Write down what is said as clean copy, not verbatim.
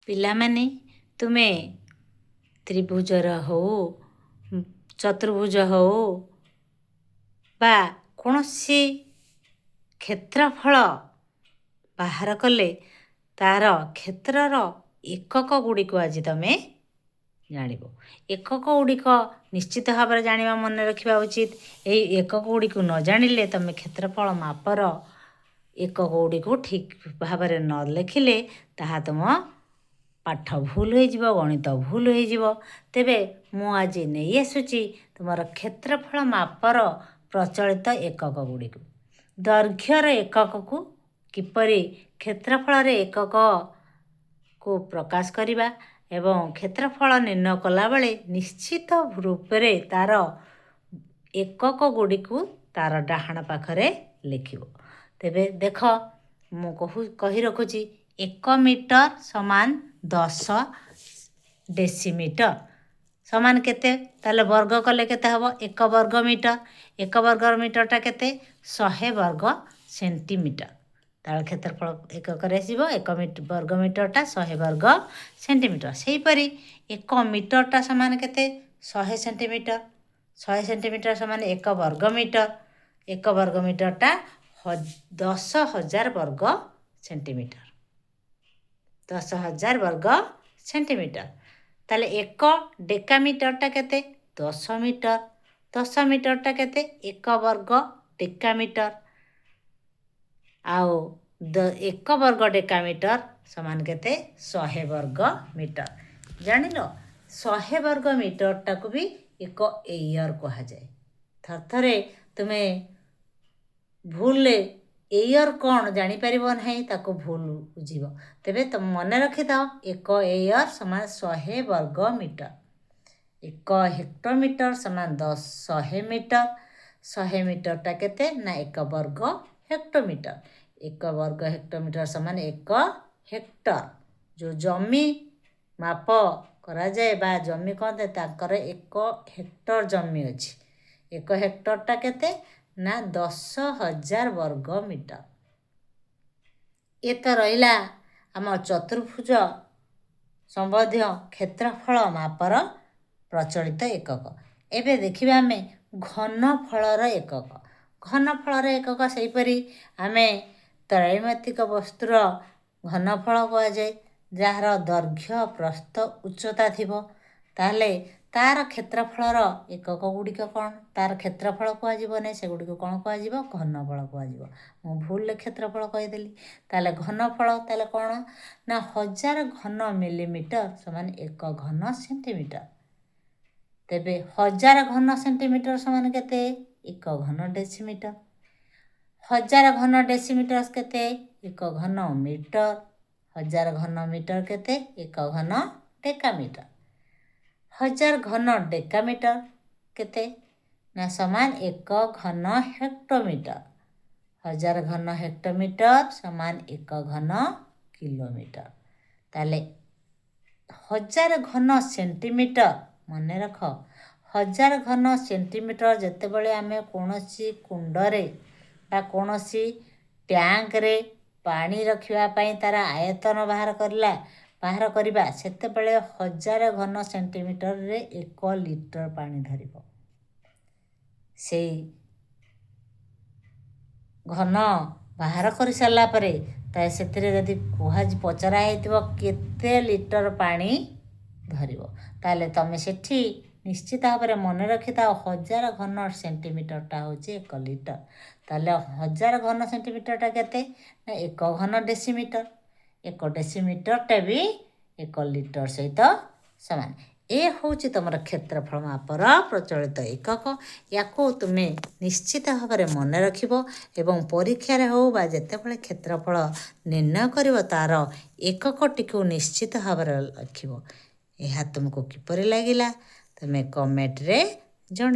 ପିଲାମାନେ, ତୁମେ ତ୍ରିଭୁଜର ହଉ, ଚତୁର୍ଭୁଜ ହଉ ବା କୌଣସି କ୍ଷେତ୍ରଫଳ ବାହାର କଲେ ତା'ର କ୍ଷେତ୍ରର ଏକକ ଗୁଡ଼ିକୁ ଆଜି ତୁମେ ଜାଣିବ। ଏକକ ଗୁଡ଼ିକ ନିଶ୍ଚିତ ଭାବରେ ଜାଣିବା, ମନେ ରଖିବା ଉଚିତ। ଏହି ଏକକ ଗୁଡ଼ିକୁ ନ ଜାଣିଲେ, ତୁମେ କ୍ଷେତ୍ରଫଳ ମାପର ଏକକ ଗୁଡ଼ିକୁ ଠିକ୍ ଭାବରେ ନ ଲେଖିଲେ ତାହା ତୁମ ପାଠ ଭୁଲ ହୋଇଯିବ, ଗଣିତ ଭୁଲ ହୋଇଯିବ। ତେବେ ମୁଁ ଆଜି ନେଇ ଆସୁଛି ତୁମର କ୍ଷେତ୍ରଫଳ ମାପର ପ୍ରଚଳିତ ଏକକ ଗୁଡ଼ିକୁ। ଦୈର୍ଘ୍ୟର ଏକକକୁ କିପରି କ୍ଷେତ୍ରଫଳରେ ଏକକକୁ ପ୍ରକାଶ କରିବା ଏବଂ କ୍ଷେତ୍ରଫଳ ନିର୍ଣ୍ଣୟ କଲାବେଳେ ନିଶ୍ଚିତ ରୂପରେ ତା'ର ଏକକ ଗୁଡ଼ିକୁ ତା'ର ଡାହାଣ ପାଖରେ ଲେଖିବ। ତେବେ ଦେଖ, ମୁଁ କହି ରଖୁଛି, 1 ମିଟର ସମାନ 10 ଡେସିମିଟର ସମାନ କେତେ? ତାହେଲେ ବର୍ଗ କଲେ କେତେ ହେବ? 1 ବର୍ଗ ମିଟର। 1 ବର୍ଗ ମିଟରଟା କେତେ? 100 ବର୍ଗ ସେଣ୍ଟିମିଟର। ତାର କ୍ଷେତ୍ରଫଳ ଏକକରେ ଆସିବ, 1 ବର୍ଗ ମିଟରଟା 100 ବର୍ଗ ସେଣ୍ଟିମିଟର। ସେହିପରି 1 ମିଟରଟା ସମାନ କେତେ? 100 ସେଣ୍ଟିମିଟର। 100 ସେଣ୍ଟିମିଟର ସମାନ 1 ବର୍ଗ ମିଟର। 1 ବର୍ଗ ମିଟରଟା 10,000 ବର୍ଗ ସେଣ୍ଟିମିଟର, 10,000 ବର୍ଗ ସେଣ୍ଟିମିଟର। ତାହେଲେ 1 ଡେକାମିଟରଟା କେତେ? 10 ମିଟର। 10 ମିଟରଟା କେତେ? 1 ବର୍ଗ ଡେକାମିଟର। ଆଉ 1 ବର୍ଗ ଡେକାମିଟର ସମାନ କେତେ? 100 ବର୍ଗ ମିଟର। ଜାଣିଲ, 100 ବର୍ଗ ମିଟରଟାକୁ ବି ଏକ ଏୟର କୁହାଯାଏ। ଥରେ ଥରେ ତୁମେ ଭୁଲରେ ଏୟର କ'ଣ ଜାଣିପାରିବ ନାହିଁ, ତାକୁ ଭୁଲ ବୁଝିବ। ତେବେ ତୁମେ ମନେ ରଖିଥାଅ, 1 ଏୟର ସମାନ 100 ବର୍ଗ ମିଟର। 1 ହେକ୍ଟୋମିଟର ସମାନ 100 ମିଟର। 100 ମିଟରଟା କେତେ ନା 1 ବର୍ଗ ହେକ୍ଟୋମିଟର। 1 ବର୍ଗ ହେକ୍ଟୋମିଟର ସମାନ 1 ହେକ୍ଟର। ଯେଉଁ ଜମି ମାପ କରାଯାଏ ବା ଜମି କହନ୍ତି, ତାଙ୍କର 1 ହେକ୍ଟର ଜମି ଅଛି। 1 ହେକ୍ଟରଟା କେତେ ନା 10,000 ବର୍ଗ ମିଟର। ଏ ତ ରହିଲା ଆମ ଚତୁର୍ଭୁଜ ସମ୍ବନ୍ଧୀୟ କ୍ଷେତ୍ରଫଳ ମାପର ପ୍ରଚଳିତ ଏକକ। ଏବେ ଦେଖିବା ଆମେ ଘନଫଳର ଏକକ। ଘନଫଳର ଏକକ ସେହିପରି ଆମେ ତ୍ରୈମାତିକ ବସ୍ତୁର ଘନଫଳ କୁହାଯାଏ, ଯାହାର ଦୈର୍ଘ୍ୟ, ପ୍ରସ୍ଥ, ଉଚ୍ଚତା ଥିବ। ତାହେଲେ ତା'ର କ୍ଷେତ୍ରଫଳର ଏକକ ଗୁଡ଼ିକ କ'ଣ? ତା'ର କ୍ଷେତ୍ରଫଳ କୁହାଯିବ ନାହିଁ, ସେଗୁଡ଼ିକୁ କ'ଣ କୁହାଯିବ? ଘନଫଳ କୁହାଯିବ। ମୁଁ ଭୁଲରେ କ୍ଷେତ୍ରଫଳ କହିଦେଲି। ତାହେଲେ ଘନଫଳ ତାହେଲେ କ'ଣ ନା 1000 ଘନ ମିଲିମିଟର ସମାନ 1 ଘନ ସେଣ୍ଟିମିଟର। ତେବେ 1000 ଘନ ସେଣ୍ଟିମିଟର ସମାନ କେତେ? 1 ଘନ ଡେସିମିଟର। 1000 ଘନ ଡେସିମିଟର କେତେ? 1 ଘନ ମିଟର। 1000 ଘନ ମିଟର କେତେ? 1 ଘନ ଡେକାମିଟର। 1000 ଘନ ଡେକାମିଟର କେତେ ନା ସମାନ 1 ଘନ ହେକ୍ଟୋମିଟର। 1000 ଘନ ହେକ୍ଟୋମିଟର ସମାନ 1 ଘନ କିଲୋମିଟର। ତାହେଲେ 1000 ଘନ ସେଣ୍ଟିମିଟର, ମନେ ରଖ, 1000 ଘନ ସେଣ୍ଟିମିଟର ଯେତେବେଳେ ଆମେ କୌଣସି କୁଣ୍ଡରେ ବା କୌଣସି ଟ୍ୟାଙ୍କରେ ପାଣି ରଖିବା ପାଇଁ ତା'ର ଆୟତନ ବାହାର କରିବା, ସେତେବେଳେ 1000 ଘନ ସେଣ୍ଟିମିଟରରେ 1 ଲିଟର ପାଣି ଧରିବ। ସେଇ ଘନ ବାହାର କରିସାରିଲା ପରେ ତା ସେଥିରେ ଯଦି ପଚରା ହେଇଥିବ କେତେ ଲିଟର ପାଣି ଧରିବ, ତାହେଲେ ତୁମେ ସେଠି ନିଶ୍ଚିତ ଭାବରେ ମନେ ରଖିଥାଅ, 1000 ଘନ ସେଣ୍ଟିମିଟରଟା ହେଉଛି 1 ଲିଟର। ତାହେଲେ 1000 ଘନ ସେଣ୍ଟିମିଟରଟା କେତେ ନା 1 ଘନ ଡେସିମିଟର। 1 ଡେସିମିଟରଟା ବି 1 ଲିଟର ସହିତ ସମାନ। ଏ ହେଉଛି ତୁମର କ୍ଷେତ୍ରଫଳ ମାପର ପ୍ରଚଳିତ ଏକକ। ୟାକୁ ତୁମେ ନିଶ୍ଚିତ ଭାବରେ ମନେ ରଖିବ ଏବଂ ପରୀକ୍ଷାରେ ହେଉ ବା ଯେତେବେଳେ କ୍ଷେତ୍ରଫଳ ନିର୍ଣ୍ଣୟ କରିବ, ତା'ର ଏକକଟିକୁ ନିଶ୍ଚିତ ଭାବରେ ଲେଖିବ। ଏହା ତୁମକୁ କିପରି ଲାଗିଲା, ତୁମେ କମେଣ୍ଟରେ ଜଣାଇବ।